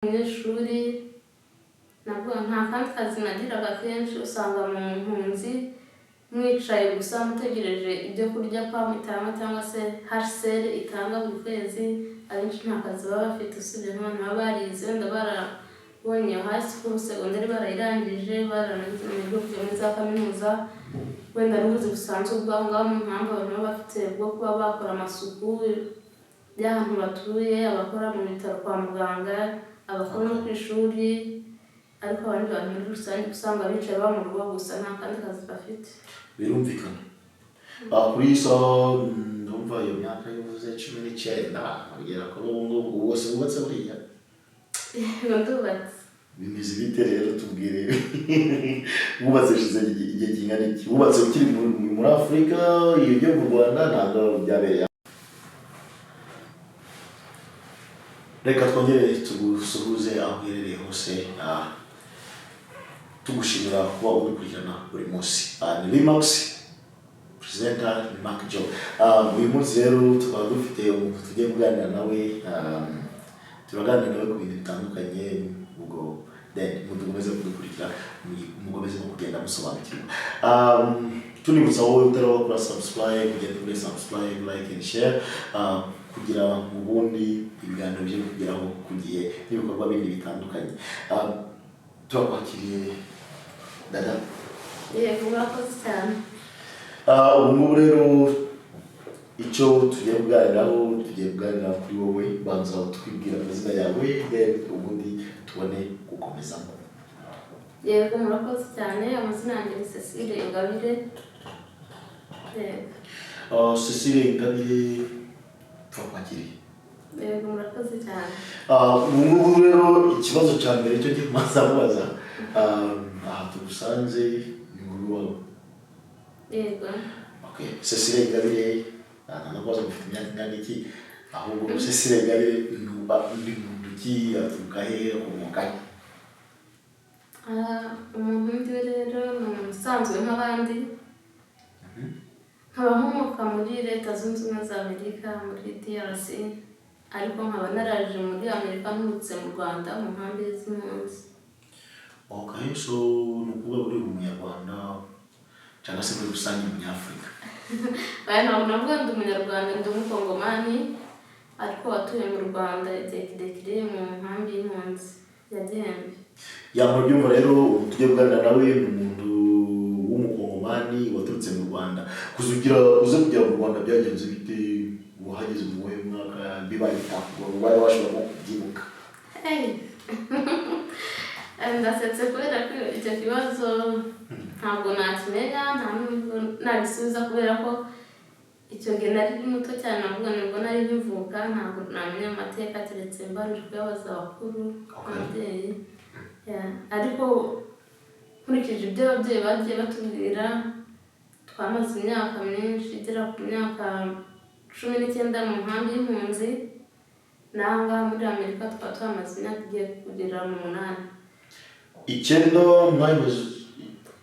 Umunyeshuri nabwo nta kandi kazi nagiraga. Kenshi usanga mu mpunzi mwicaye gusa mutegereje ibyo kurya PAM itanga cyangwa se HCR itanga buri kwezi. Abenshi nta kazi baba bafite, usibye nk'abantu baba barize, wenda barabonye high school, segonderi barayirangije, baranagize amahirwe yo kujya muri za kaminuza, wenda n'ubuzi busanzwe bw'aho ngaho mu nkambi abantu baba bafite bwo kuba bakora amasuku y'ahantu batuye, abakora mu bitaro kwa muganga, abakora no ku ishuri. Ariko abandi bantu muri rusange usanga bicaye baba mu rugo gusa, nta kandi kazi bafite. Birumvikana. Kuri iyi saha ndumva iyo myaka yuvuze 19 kugera kuri ubu ngubu, ubu wose wubatse buriya? Yego, ndubatse. Bimeze bite rero? Tubwire, wubatse hashize igihe kingana iki? Wubatse ukiri muri Afurika? Iyo ugiye mu Rwanda ntabwo byabereye. Reka twongere tugusuhuze aho uherereye hose, tugushimira kuba udukurikirana buri munsi. Ni Limax presenter, ni Mark Joe. Uyu munsi rero tukaba dufite umuntu tugiye kuganira nawe. Turaganira nawe ku bintu bitandukanye. Ubwo then mudukomeze kudukurikira, mukomeze no kugenda musobanukirwa. Tunibutsa wowe utari wakora subscribe, ugende kuri subscribe, like and share, kugira mu bundi ibiganiro byo kugeraho ku gihe n'ibikorwa bindi bitandukanye. Turakwakiriye dada. Yego, murakoze cyane. Ubu ngubu rero icyo tugiye kuganiraho, tugiye kuganira kuri wowe. Banza twibwira amazina yawe, then ubundi tubone gukomezamo. Yego, murakoze cyane. Amazina yanjye ni Cecile Ingabire, yego. Cecile Ingabire, turakwakiriye. Yego, murakoze cyane. Ubu ngubu rero ikibazo cya mbere cyo ngiye kubanza kubaza, aha tugusanze ni mu rugo iwawe? Yego. Okay. Cecile Ingabire, nta no kubaza ngo ufite imyaka ingana iki, ahubwo Cecile Ingabire ni muntu ki? Aturuka he? Akomoka he? Umuntu ndiwe rero ni umuntu usanzwe nk'abandi, nkaba nkomoka muri Leta Zunze Ubumwe za Amerika, muri DRC, ariko nkaba naraje muri Amerika nturutse mu Rwanda mu nkambi z'impunzi. Okay, so ni ukuvuga uri umunyarwanda cyangwa se muri rusange umunyafurika? Aya, ntabwo navuga ndi umunyarwanda, ndi umukongomani ariko watuye mu Rwanda igihe kirekire mu nkambi y'impunzi ya Gihembe. Ya, murabyumva rero, umuntu tugiye kuganira nawe ni umuntu w'umukongomani waturutse mu Rwanda. Kuzugira uze kugera mu Rwanda byagenze bite? Wahageze mu wuhe mwaka? Bibaye bitakugora, ubaye washobora nko kubyibuka? Hey. Ndasetse kubera ko icyo kibazo ntabwo nakimenya, nta nubwo nagisubiza, kubera ko icyo gihe nari muto cyane. Navuga nibwo nari nkivuka, ntabwo namenya amateka keretse mbanje kuyabaza abakuru, ababyeyi. Yeah. Ariko nkurikije ibyo ababyeyi bagiye batubwira, twamaze imyaka myinshi igera ku myaka 19 mu nkambi y'impunzi, n'aha ngaha muri Amerika twaba tuhamaze imyaka igiye kugera mu 8. Icyenda mwayimaze?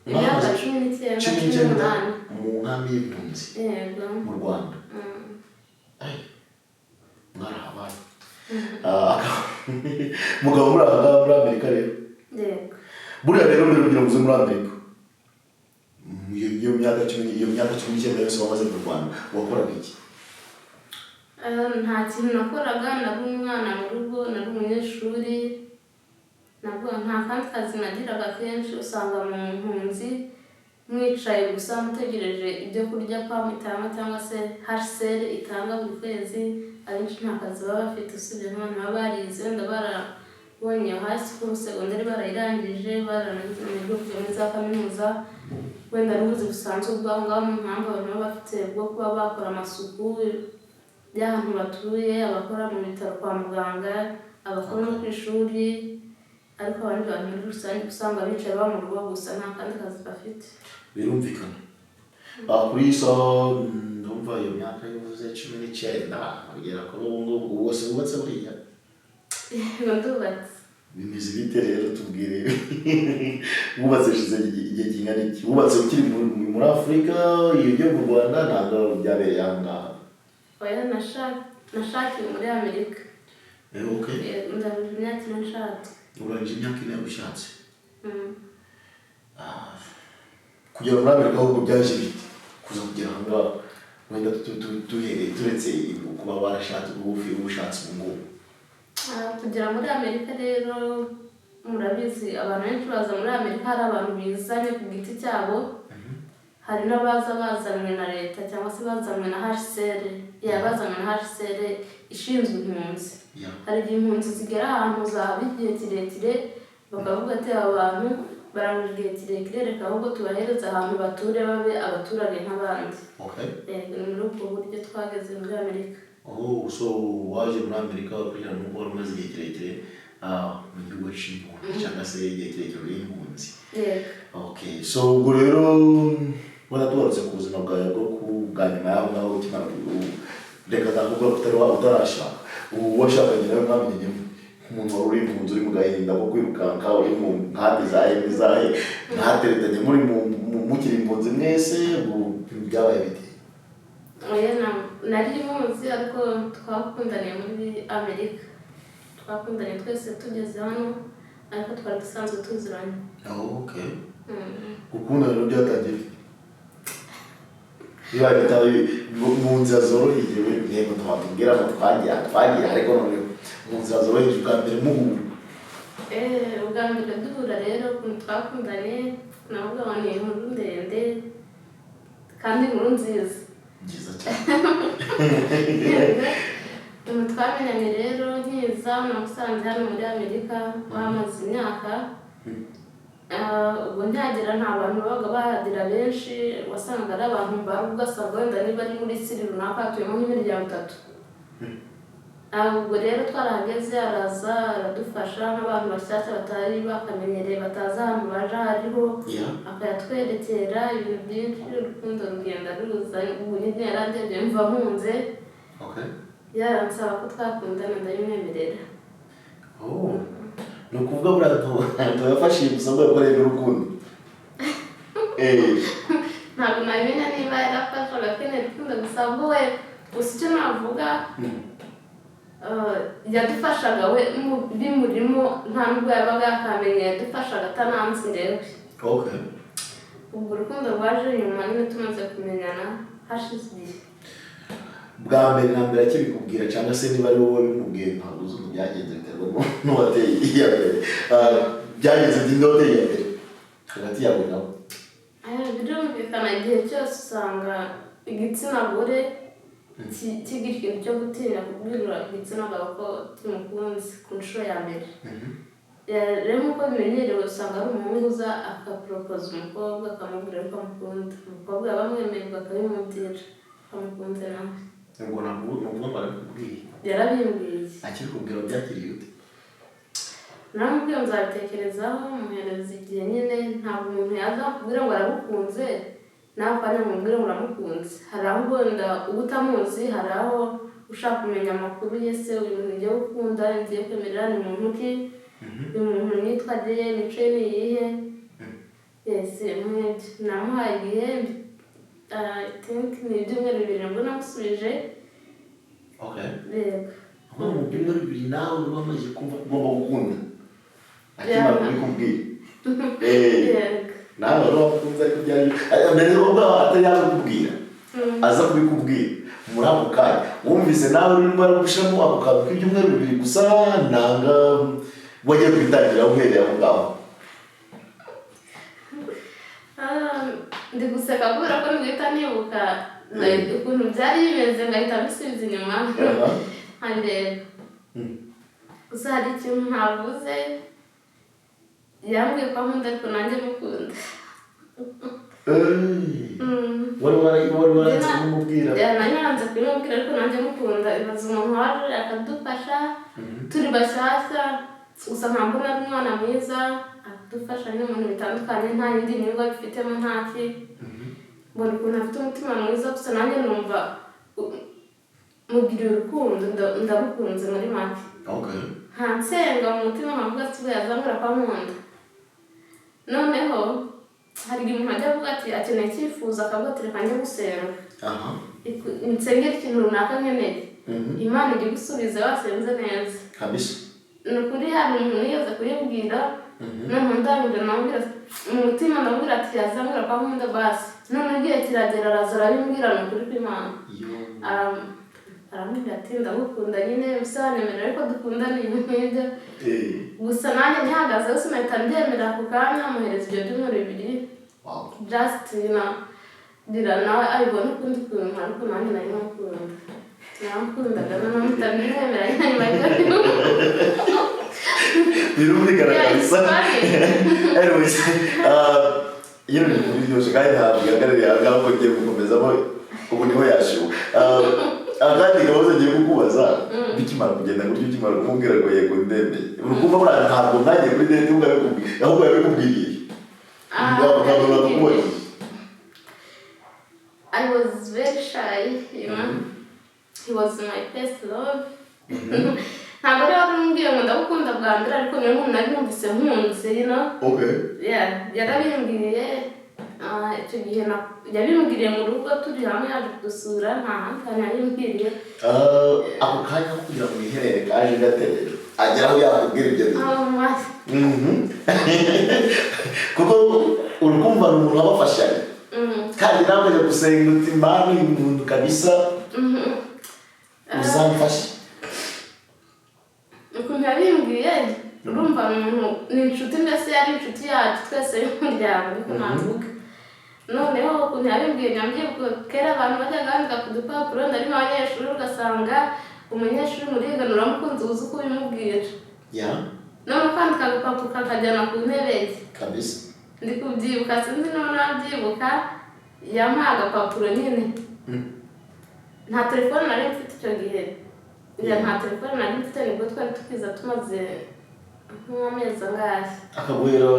Imyaka Mwamaze 19. cumi cumi n'icyenda n'umunani mu nkambi y'impunzi Yego. mu Rwanda? Mm. Ay, mwarahabaye. Mugabo muri aha ngaha muri Amerika rero? Yego. Buriya rero mbere kugira ngo uze muri Amerika, iyo myaka 19 yose wamaze mu Rwanda wakoraga iki? Nta kintu nakoraga, nari umwana mu rugo, nari umunyeshuri. Nabwo nta kandi kazi nagiraga. Kenshi usanga mu mpunzi mwicaye gusa mutegereje ibyo kurya PAM itanga cyangwa se HCR itanga buri kwezi. Abenshi nta kazi baba bafite, usibye nk'abantu baba barize, wenda barabonye high school, segonderi barayirangije, baranagize amahirwe yo kujya muri za kaminuza, wenda n'ubuzi busanzwe bw'aho ngaho mu nkambi abantu baba bafite bwo kuba bakora amasuku y'ahantu batuye, abakora mu bitaro kwa muganga, abakora no ku ishuri. Ariko abandi bantu muri rusange usanga bicaye baba mu rugo gusa, nta kandi kazi bafite. Birumvikana. Kuri iyi saha ndumva iyo myaka yuvuze 19 kugera kuri ubu ngubu, ubu wose wubatse buriya? Yego, ndubatse. Bimeze bite rero? Tubwire, wubatse hashize igihe kingana iki? Wubatse ukiri muri Afurika? Iyo ugiye mu Rwanda ntabwo byabereye aha ngaha? Oya, nashakiwe muri Amerika. Okay. Ndangije imyaka 4 nshatse. Urangije imyaka 4 ushatse? Mm. Kugera muri Amerika ahubwo byaje bite kuza kugera aha ngaha? Wenda duhereye, turetse kuba warashatse, ubu ushatse ubu ngubu. Kugera muri Amerika rero, murabizi, abantu benshi baza muri Amerika. Hari abantu bizanye ku giti cyabo, hari n'abaza bazanywe na leta cyangwa se bazanywe na HCR, ya bazanywe na HCR ishinzwe impunzi. Hari igihe impunzi zigera ahantu zaba igihe kirekire, bakavuga ati: "Aba bantu barangije igihe kirekire, reka ahubwo tubahereze ahantu bature, babe abaturage nk'abandi." Yego, ni muri ubwo buryo twageze muri Amerika. Oh, so waje muri Amerika kugira ngo wari umaze igihe kirekire mu gihugu cy'impunzi, cyangwa se igihe kirekire uri impunzi? Yego. Okay, so ubwo rero wenda tugarutse ku buzima bwawe bwo ku bwa nyuma y'aho ngaho ukimara reka ndavuga utari wa utarashaka, ubu washakanye nawe mwamenyanye nk'umuntu wari uri mu nzu, uri mu gahinda ko kwirukanka, uri mu nkambi za he zahe, mwateretanye muri mukiri impunzi mwese? Ubu byabaye bite? Oya, nari muzi, ariko twakundaniye muri Amerika. Twakundanye twese tugeze hano, ariko twari dusanzwe tuziranye. Oh, okay. Mm. Gukundana rero byatangiye bite? Biba bitari mu nzira zoroheje, yego twatubwira ngo twagiye, ariko noneho mu nzira zoroheje, ubwa mbere muhura. Ubwa mbere duhura rero, ukuntu twakundanye, navuga ngo ni inkuru ndende kandi inkuru nziza. Byiza cyane. Ukuntu twamenyanye rero, nkiza namusanze hano muri Amerika wahamaze imyaka. Ubwo ntihagera nta bantu babaga bahagera benshi, wasangaga ari abantu bari, ugasanga wenda niba ari muri city runaka hatuyemo nk'imiryango itatu. Ubwo rero twarahageze, araza aradufasha nk'abantu bashyashya batari bakamenyereye, batazi ahantu baje aho ariho, akayatwerekera ibintu byinshi. Urukundo rugenda ruza. Ubu nyine yarandebye mva nkunze. Yaransaba ko twakundana, ndabimwemerera. Oh, ni ukuvuga buriya ntuyafashe iyi gusa ngo yakoreye n'urukundo. Ntabwo nabimenya niba yarafashaga akeneye urukundo gusa, ahubwo we gusa icyo navuga, yadufashaga we bimurimo, nta nubwo yabaga yakamenye, yadufashaga atananzi njyewe. Ubwo urukundo rwaje nyuma nyine, tumaze kumenyana hashize igihe. Bwa mbere na mbere akibikubwira, cyangwa se niba ari wowe bimubwiye, ntabwo uzi ukuntu byagenze, biterwa n'uwateye iya mbere. Byagenze by'inde wateye iya mbere hagati yawe nawe? Birumvikana, igihe cyose usanga igitsina gore kigira ikintu cyo gutinya kubwira igitsina gabo ko kimukunze ku nshuro ya mbere. Rero nk'uko bimenyerewe, usanga ari umuhungu uza akaporopoza umukobwa, akamubwira ko amukunda. Umukobwa yaba amwemererwa akabimubwira ko amukunze nawe. Ubwo ntabwo ni ukuvuga ngo arabikubwiye? Yarabimbwiye. Akibikubwira byakiriye ute? Naramubwiye nzabitekerezaho, muhereza igihe nyine. Ntabwo umuntu yaza akubwira ngo aragukunze, nawe kandi mubwire ngo uramukunze. Hari aho wenda uba utamuzi, hari aho ushaka kumenya amakuru ye: se uyu muntu ngiye gukunda, ngiye kwemerera, ni muntu ki? Uyu muntu imyitwarire ye, imico ye ni iyihe? Yes, nk'ibyo. Namuhaye igihe, I think ni ibyumweru 2 nabwo namusubije. Yego. Ubwo mu byumweru 2 nawe wari wamaze kumva ko ugomba gukunda akimara kubikubwira? Yego. Nawe wari wamukunze, ariko byari mbere ubwo atari yabikubwira, aza kubikubwira muri ako kanya wumvise nawe urimo aragushiramo ako kantu k'ibyumweru 2 gusa, nanga wagiye kubitangira uhereye aho ngaho? Ndi guseka kubera ko ndiguhita nibuka like, ukuntu byari bimeze, ngahita mbisubiza inyuma nkabireba. Gusa hari ikintu ntavuze: yambwiye ko ankunda, ariko nanjye mukunda. Wari waranze kumubwira? Yeah, nari naranze kubimubwira, ariko nanjye mukunda. Ibaza umuntu waje akadufasha turi bashyashya, gusa ntabwo ari umwana mwiza, akadufasha nyine mu bintu bitandukanye, nta yindi nyungu abifitemo, ntaki. Mbona ukuntu afite umutima mwiza, gusa nanjye numva mugiriye urukundo, ndamukunze muri make. Nkansenga mu mutima, nkavuga ati ubwo yazambwira ko ankunda. Noneho Hari igihe umuntu ajya avuga ati akeneye icyifuzo, akavuga ati reka njye gusenga, nsengere ikintu runaka nkeneye. Imana ijya igusubiza wasenze neza. Ni ukuri, hari umuntu nigeze kuyibwira, noneho ndangije namubwira mu mutima, ndamubwira ati yazambwira ko ankunda basi. Noneho igihe kiragera araza arabimbwira, ni ukuri kw'Imana. Yo. Arambwira ati ndagukunda nyine, bisobanura ariko dukundana, ibintu nk'ibyo. Gusa nanjye ntihagazeho, sinahita mbyemera ako kanya, muhereza ibyo byumweru 2. Just ngira nawe abibona ukundi kuntu, ariko nanjye nari mukunda, naramukundaga, noneho mpita mbyemera nyine nyuma y'ibyo. Birumvikana. Yeah, it's Kabisa. funny. Anyways, iyo ni ibintu biryoshye kandi ntabwo bihagarariye aha ngaho ngo ngiye gukomezamo, ubu niho yashiwe. Akandi kabazo ngiye kukubaza: bikimara kugenda gutyo, ukimara kumubwira ngo yego ndemeye, urukumva buriya ntabwo mwagiye kuri date ubwo yabikubwiye, ahubwo yabikubwiriye? Ntabwo nakubonye. I was very shy. He was my first love. Ntabwo ari wari umbwiye ngo ndagukunda bwa mbere, ariko niyo muntu nari numvise nkunze. Okay. Yeah, yarabimbwiye. Icyo gihe yabimbwiriye mu rugo turi hamwe, yaje kudusura, nta handi hantu yabimbwiriye. Ako kanya ko kugira ngo wiherere kaje gaterera agera aho yakubwira ibyo bintu? Oh my. Kuko urukumva ni umuntu wabafashanya, kandi nawe ujya gusenga uti Mana, uyu muntu kabisa uzamfashe. Ukuntu yabimbwiye, urumva ni umuntu, ni inshuti, mbese yari inshuti yacu twese y'umuryango, ariko navuga noneho ukuntu yabimbwiye nyambyibuka, kera abantu bajyaga bandika ku dupapuro, ndarimo abanyeshuri, ugasanga umunyeshuri murigana uramukunze, uzi uko ubimubwira, none kwandika agapapuro kakajyana ku ntebe ye. Ndi kubyibuka, sinzi niba nabyibuka, yampaye agapapuro nyine. Nta telefone nari mfite icyo gihe. Yeah, nta telefone nari mfite, nibwo twari tukiza tumaze nk'amezi angahe. Akaguhera?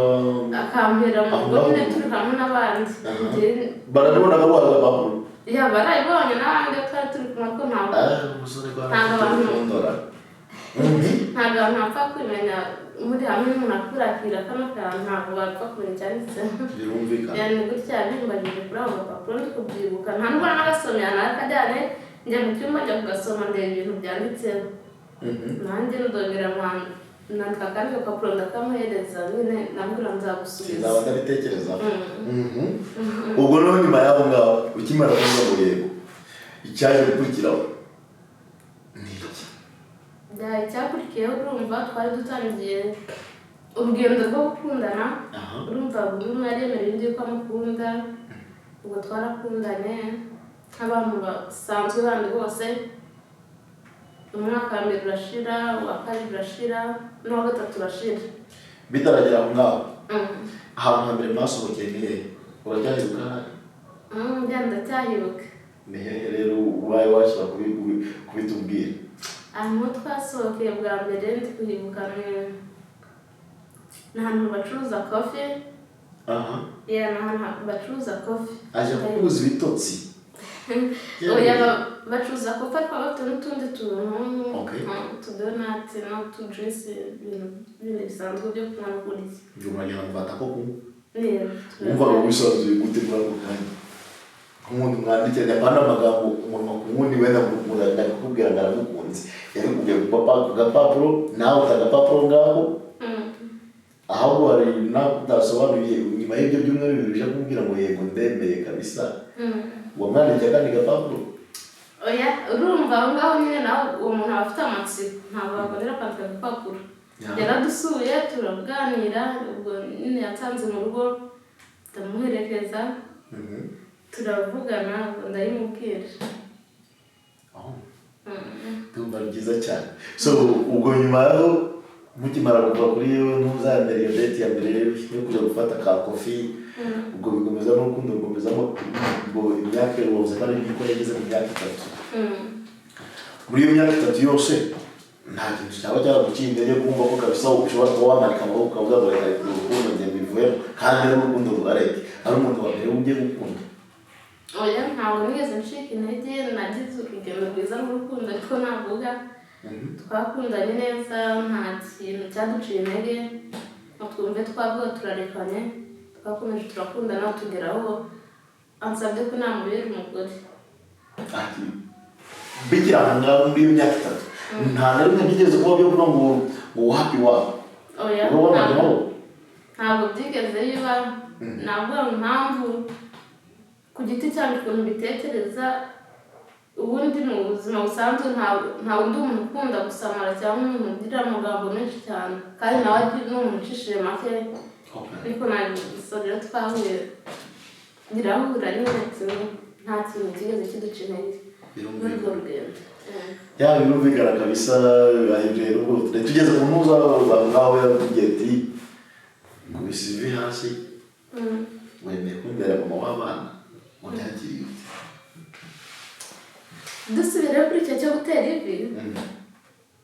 Akampera mu Aho rugo ngaho nyine mu rugo. turi hamwe n'abandi. Barabibona ko agapapuro? Yeah, barabibonye n'abandi iyo twari turi kumwe, ko ntabwo Ah, umusore kwa Ntabwo abantu- kundora. Ntabwo abantu bapfa kubimenya muri hamwe n'umuntu akurakira kano kantu, ntabwo bapfa kumenya icyanditseho. Birumvikana. Yani gutya yabimbajije kuri ako gapapuro, ndi kubyibuka, nta nubwo nagasomye, narakajyane njya mu cyumba, njya kugasoma, ndeba ibintu byanditseho. Nanjye ndongera nandika akandi gapapuro ndakamuhereza nyine, nambwira nzagusubiza. Nzaba ndabitekerezaho. Ubwo noneho nyuma y'aho ngaho, ukimara kuvuga ngo yego, icyaje gukurikiraho ni iki? Icyakurikiyeho, urumva twari dutangiye urugendo rwo gukundana. Urumva buri umwe yari yemereye undi ko amukunda. Ubwo twarakundanye nk'abantu basanzwe bandi bose. Umwaka wa mbere urashira, uwa kabiri urashira, n'uwa gatatu urashira. Bitaragera aho ngaho, ahantu hambere mwasohokeye ni hehe? Uracyahibuka? Njya ndacyahibuka. Ni hehe rero ubaye washobora kubitubwira? Ahantu twasohokeye bwa mbere ndi kuhibuka ni ahantu bacuruza coffee. Yeah, ni ahantu bacuruza coffee. Aje kukubuza ibitotsi? Oya, bacuruza coffee ariko baba bafite n'utundi tuntu, utudonati n'utujuice, ibintu bindi bisanzwe byo kunywa no kurya. Njye muragenda mufata ko kunywa? Yeah. Wumvaga wisanzuye gute muri ako kanya nk'umuntu mwandikiranye, apana amagambo, umunwa ku wundi, wenda muragenda kukubwira ngo aramukunze, yabikubwiye ku gapapuro, nawe ufite agapapuro ngaho, ahubwo hari nawe utasobanuye nyuma y'ibyo byumweru 2 uje kumubwira ngo yego ndemeye kabisa, wamwandikiye akandi gapapuro? Oya, urumva aho ngaho nyine nawe uwo muntu aba afite amatsiko, ntabwo wakongera kwandika agapapuro. Yaradusuye turaganira, ubwo nyine yatanze mu rugo ndamuherekeza, turavugana, ubwo ndabimubwira. Oh, ndumva ari byiza cyane. So ubwo nyuma yaho, mukimara kuva kuri iyo ntuza ya mbere, iyo date ya mbere yo kujya gufata ka coffee, ubwo bikomeza n'urukundo rukomezamo, ubwo imyaka wavuze ko ari niko yageze mu myaka 3. Muri iyo myaka 3 yose nta kintu cyaba cyaraguciye intege kumva ko kabisa ushobora kuba wamanika amaboko ukavuga ngo reka urukundo njye mbivuyemo, kandi ari urukundo rubareke, ari umuntu wa mbere ugiye gukunda? Oya, ntabwo nigeze ncika intege. Nagize urugendo rwiza rw'urukundo, ariko navuga twakundanye neza, nta kintu cyaduciye intege ngo twumve twavuga turarekanye. Twakomeje turakundana, tugeraho ansabye ko namubera umugore. Ati bigira aho ngaho muri iyo myaka 3, nta na rimwe byigeze kuba byo kuvuga ngo wapi wapi? Oya. Urabona nawe. Ntabwo byigeze biba. Navuga ngo impamvu ku giti cyanjye ukuntu mbitekereza, ubundi mu buzima busanzwe ntabwo undi umuntu ukunda gusamara cyangwa umuntu ugira amagambo menshi cyane, kandi nawe ari n'umuntu ucishije make. Ariko ntabwo rero twahuye birahura nyine tu, nta kintu kigeze kiduca intege muri urwo Birumvikana. rugendo. Ya, birumvikana kabisa. Rero ubwo tugeze ku ntuza ngaho, yaratubwiye ati kubisa ivi hasi, wemeye kumbera mama w'abana, ngo byakiriye ute? Dusubire kuri icyo cyo gutera ivi.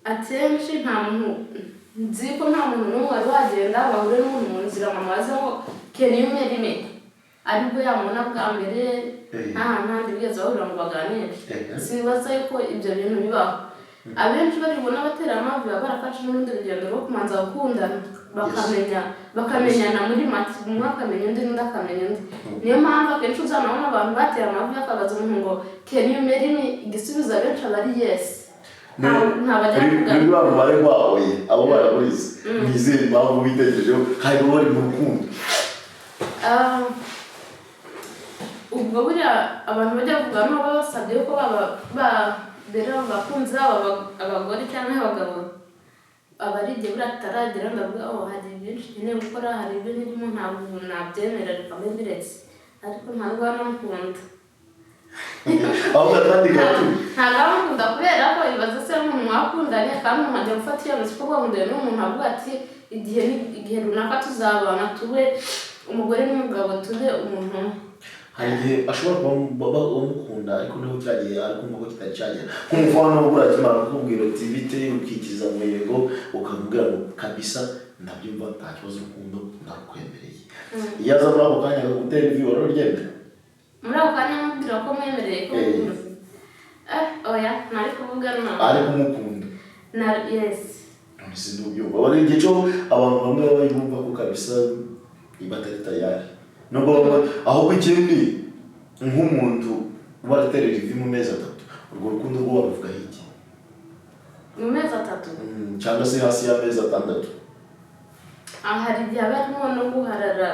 Akenshi nta muntu nzi ko nta muntu n'umwe wari wagenda bahure n'umuntu mu nzira ngo amubaze ngo "Can you marry me?" aribwo yamubona bwa mbere, nta hantu handi bigeze bahurira ngo baganire. Sinibaza yuko ibyo bintu bibaho. Abenshi bari bubona batera amavi baba barafashe n'urundi rugendo rwo kumanza gukundana, bakamenya, bakamenyana muri make, umwe akamenya undi n'undi akamenya undi. Niyo mpamvu akenshi uzanabona abantu bateye amavi bakabaza umuntu ngo "Can you marry me?" Igisubizo abenshi aba ari yes. Nta bajya Muri kugana. wa mubare wawe abo baraburiza, ni izihe mpamvu witekerejeho hari bari mu rukundo? Ah, ubwo buriya abantu bajya bavuga n'uwo baba basabye ko baba babera abakunzi babo abagore cyangwa abagabo, aba ari igihe buriya tutaragera. Ndavuga oh, hari byinshi nkeneye gukora, hari ibyo nkirimo, ntabwo ubu nabyemera, reka mbe mbiretse. Ariko ntabwo anamukunda. Ahubwo akandi gato. Ntabwo amukunda kubera ko ibaze se nk'umuntu mwakundanye, kandi umuntu ajya gufata icyemezo cyo kuba n'umuntu avuga ati igihe ni igihe runaka tuzabana, tube umugore n'umugabo, tube umuntu umwe. Hari igihe ashobora kuba umukunda, ariko niho cya gihe ari kumva ko kitari cyagera. Nk'umufano, buriya akimara kukubwira ati bite, ukikiza mu yego, ukamubwira ngo kabisa ndabyumva, nta kibazo, urukundo ndakwemereye. Iyo aza muri ako kanya akagutera ivi, wararyemera? Muri ako kanya amubwira ko mwemereye ko oya, ntari kuvuga no. Ari kumukunda. Na yes. None sindubyumva, wari igihe cyo abantu bamwe baba bumva ko kabisa batari tayari, nubwo bamwe. Ahubwo ikindi, nk'umuntu uba araterera ivi mu mezi 3, urwo rukundo rwo waruvugaho iki? Mu mezi 3? Cyangwa se hasi y'amezi 6. Ah, hari igihe aba arimo no guharara,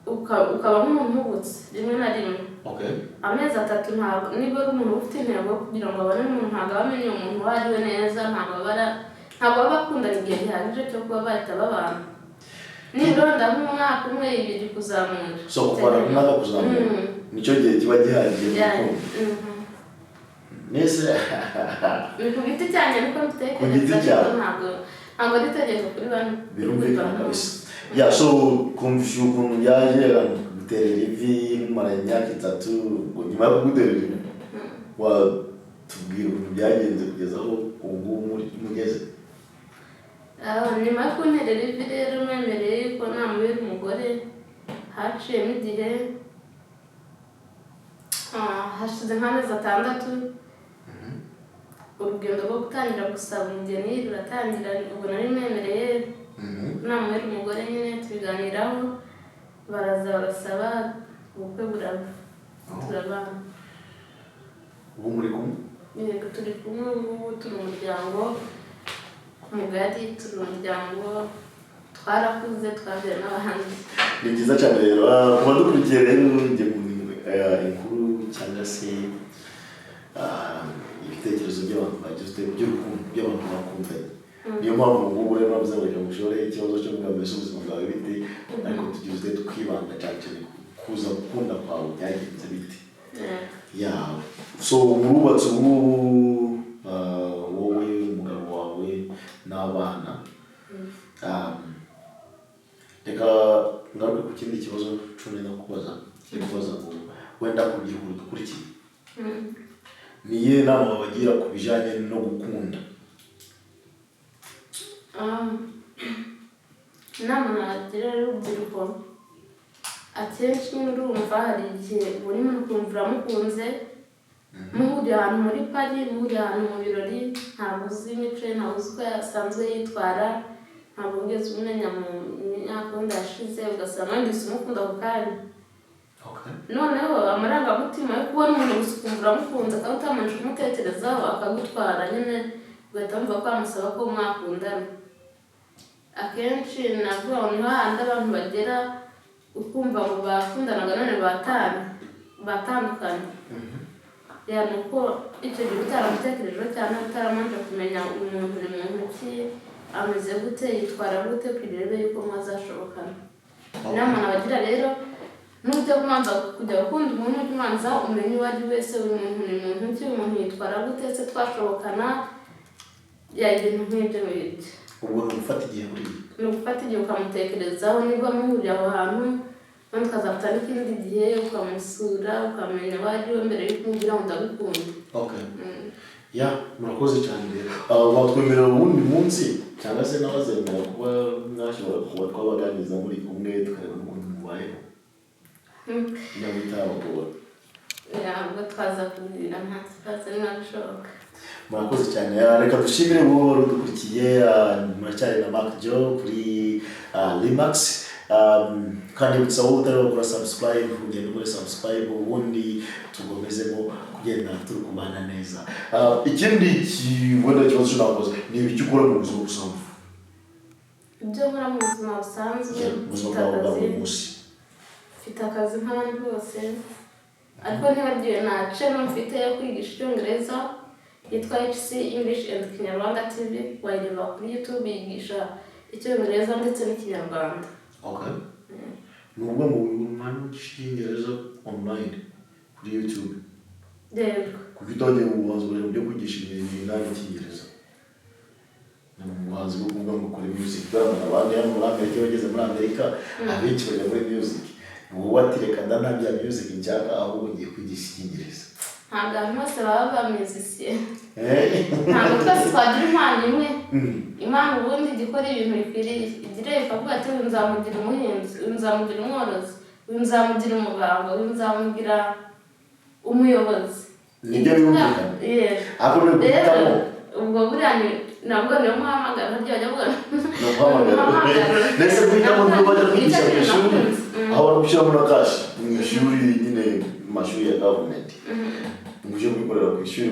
ukaba nk'umuntu uhubutse rimwe na rimwe. Amezi 3, ntabwo niba ari umuntu ufite intego yo kugira ngo abone umuntu, ntabwo aba amenye umuntu uwo ari we neza, ntabwo baba bakundanye igihe gihagije cyo kuba bahita babana, nibura wenda nk'umwaka umwe, 2 kuzamura. So kuvana ku mwaka kuzamura, nicyo gihe kiba gihagije mu rukundo. Nese Ni ku giti cyanjye niko mbitekereza. Ku giti cyawe. Ariko ntabwo ari itegeko kuri bane. Birumvikana kabisa. Ya, so kumvisha ukuntu byaje guterera ivi mumara imyaka 3, ngo nyuma yo kuguterera ivi, watubwira ukuntu byagenze kugeza aho ubu ngubu mugeze? Ah, nyuma yo kunterera ivi rero mwemereye ko namubera umugore, haciyemo igihe, hashize nk'amezi 6, urugendo rwo gutangira gusaba umugeni ruratangira. Ubwo nari mwemereye namubera umugore nyine, tubiganiraho, baraza barasaba, ubukwe buraba, turabana. Ubu muri kumwe? Yego, turi kumwe ubu ngubu, turi umuryango mugari, turi umuryango, twarakuze, twabyaye n'abandi. Ni byiza cyane rero. Ah, ku badukurikiye rero, njye mu inkuru cyangwa se ibitekerezo by'abantu bagize by'urukundo, by'abantu bakundanye. Niyo mpamvu ubu ngubu rero navuze ngo reka ngushore ikibazo cyo kuvuga mbese ubuzima bwawe bite, ariko tugize twibanda cyane cyane ku kuza gukunda kwawe byagenze bite. Ya, so murubatse ubu ngubu, wowe, umugabo wawe n'abana. Reka ngaruke ku kindi kibazo cumi no kubaza, kiri kubaza ngo wenda ku rubyiruko rudukurikiye, ni iyihe nama wabagira ku bijyanye no gukunda? Inama nagira rero urubyiruko, akenshi nyine urumva hari igihe ubona umuntu ukumva uramukunze, muhuriye ahantu muri party, muhuriye ahantu mu birori, ntabwo uzi imico ye, ntabwo uzi uko asanzwe yitwara, ntabwo uzi uko asanzwe ameze. Ntabwo wigeze umenya mu myaka wenda yashize, ugasanga wenda uhise umukunda ako kanya. Noneho amarangamutima yo kubona umuntu gusa ukumva uramukunze kandi utabanje kumutekerezaho, akagutwara nyine, ugahita wumva ko wamusaba ko mwakundana. Akenshi navuga ngo ni hahandi abantu bagera ukumva ngo bakundanaga none batanye, batandukanye. Ya, ni uko icyo gihe utaramutekerejeho cyane, utaramanje kumenya umuntu ni muntu ki, ameze gute, yitwara gute, kugira urebe yuko mwazashobokana. Inama nabagira rero, nujya kubanza kujya gukunda umuntu, ujye ubanza umenye uwo ari wese, uyu muntu ni muntu ki, uyu muntu yitwara gute, se twashobokana, ya, ibintu nk'ibyo ngibyo. Ubwo ni ugufata igihe buriya? Ni ugufata igihe ukamutekerezaho, niba muhuriye aho hantu, ubundi ukazafata n'ikindi gihe ukamusura, ukamenya uwo ari we mbere y'uko umubwira ngo ndagukunda. Okay, ya, murakoze cyane rero. Watwemerera uwundi munsi, cyangwa se nawe azemera kuba mwashobora kuba twabaganiriza muri kumwe, tukareba n'ukuntu mubayeho niba bitabagora? Ya, ubwo twaza kubwira, nta kibazo, niba bishoboka. Murakoze cyane. Reka dushimire wowe wari udukurikiye. Muracyari na Mark Joe kuri Limax. Kandi ibutsa wowe utari wakora subscribe, ugenda ukore subscribe, ubundi tugomezemo kugenda turi kubana neza. Ikindi wenda kibazo nakoze ni ibiki ukora mu buzima busanzwe? Ibyo nkora mu buzima busanzwe? Mu buzima Mfite bwawe bwa akazi. buri munsi. Mfite akazi nk'abandi bose, ariko ntibagiwe na channel mfite yo kwigisha Icyongereza yitwa HC English and Kinyarwanda TV. Wayireba kuri YouTube, yigisha Icyongereza ndetse n'Ikinyarwanda. Okay, ni ubwo mu mwanya wigisha Icyongereza online kuri YouTube? Yego. Kuko utagiye mu buhanzi bwawe byo kwigisha ibintu n'icyongereza, ni mu buhanzi bwo kuvuga ngo ukora music, kubera ngo abandi hano muri Amerika, iyo bageze muri Amerika abenshi bajya muri music. Ni wowe ati reka nda, nta bya music nshaka, ahubwo ngiye kwigisha Icyongereza. Ntabwo abantu bose baba ba musicien. Ntabwo twese twagira impano imwe. Imana ubundi ijya ikora ibintu bikwiriye, igira ikavuga ati: "Uyu nzamugira umuhinzi, uyu nzamugira umworozi, uyu nzamugira umuganga, uyu nzamugira umuyobozi." Nibyo, birumvikana. Yego. Ariko ni Rero guhitamo. ubwo buriya ni nabwo niyo muhamagaro, harya bajya bavuga. Ni umuhamagaro. Ndetse guhitamo niyo bajya kwigisha ku ishuri, aho bari gushyiramo na cash mu ishuri nyine, mu mashuri ya government, ngo ujye kubikorera ku ishuri,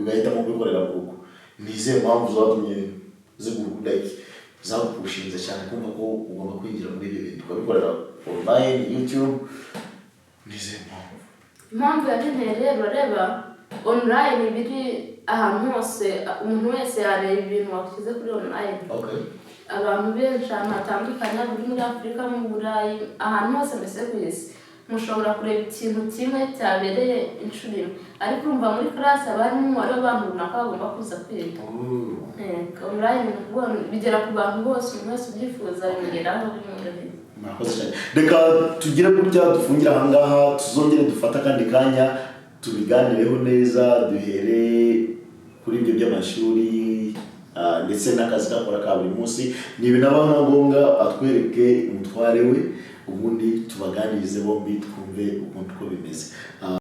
ugahitamo kubikorera mu rugo. Ni izihe mpamvu zatumye like zagupushinze cyane kumva ko ugomba kwinjira muri ibyo bintu ukabikorera online, YouTube? Ni izihe mpamvu? Impamvu yabinteye rero, urareba online biri ahantu hose, umuntu wese yareba ibintu washyize kuri online. Abantu benshi ahantu hatandukanye, buri muri Afurika, mu Burayi, ahantu hose mbese ku isi, mushobora kureba ikintu kimwe cyabereye inshuro imwe. Ariko urumva muri class haba harimo umubare w'abantu runaka bagomba kuza kwiga. Online ni ukuvuga ngo bigera ku bantu bose, umuntu wese ubyifuza bimugeraho bimworoheye. Murakoze cyane. Reka tugire gutya, dufungire ahangaha, tuzongere dufate akandi kanya tubiganireho neza, duhere kuri ibyo by'amashuri ndetse n'akazi kakora ka buri munsi. Ni ibinaba na ngombwa atwereke umutware we, ubundi tubaganirize bombi, twumve ukuntu uko bimeze.